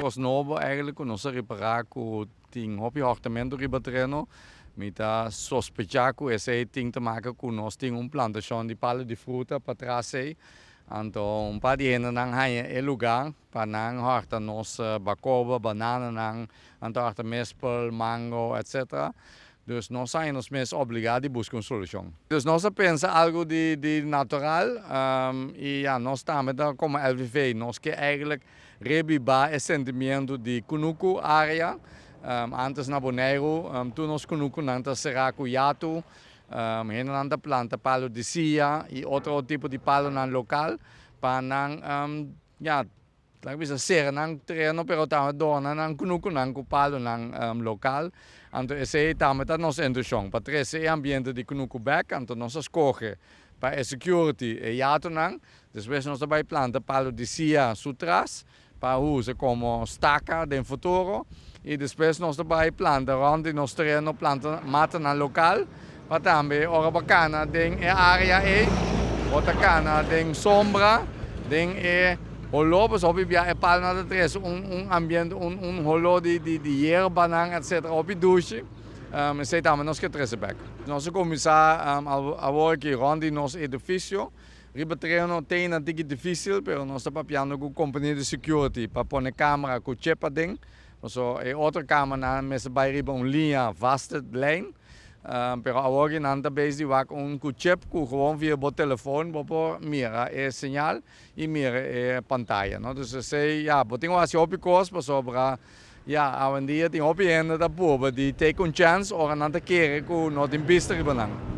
Kos nobo eigenlijk ku nos a ripará ku tin hopi hòrtamentu riba tereno. Mi ta sospechá ku esei tin te maken ku nos tin un plantashon di palu di fruta patras ei. Anto un par di hendenan haña e lugá pa nan hòrta nos bakoba, banananan, anto hòrta mespel, mango, etc. Dus nos a haña nos mes obligá di buska un solushon. Dus nos a pensa algu di natural i ya, nos tambe ta komo LVV, nos ke eigenlijk rebibá e sentimiento di kunuku área. Antes na Boneiru tur nos kunukunan ta será ku yatu, hendenan ta planta palu di sia i otro tipo di palunan lokal pa nan, ya, laga bisa sera nan tereno, pero tambe dòrna nan kunukunan ku palunan lokal. Anto esei tambe ta nos intenshon, pa trese e ambiente di kunuku bèk. Anto nos a skohe pa e security e yatunan. Despues nos ta bai planta palu di sia su tras pa usa komo staka den futuro i despues nos ta bai planta rònt di nos tereno planta matanan lokal pa tambe ora bo kana den e área ei bo ta kana den sombra den e holó, pasobra hopi bia e palunan ta trese un ambiente, un holó di yerbanan etcetera, hopi dushi. Esei tambe nos ke trese bèk. Nos a kuminsá awor aki rònt di nos edifisio. Riba tereno te na tiki dificil, pero nos ta papiando cu compania di security pa pone camera cu chip aden. Paso e otro cameranan mester bay riba un liña vaste lijn. Pero awor ki nan ta bezig di wak un cu chip cu gewoon via bo telefon bo por mira e señal y mira e pantaya, no. Dus esey, ya, bo tin cu haci hopi cos pasobra, ya, awendia tin hopi hende ta purba di take un chance ora nan ta kere cu no tin bista riba nan.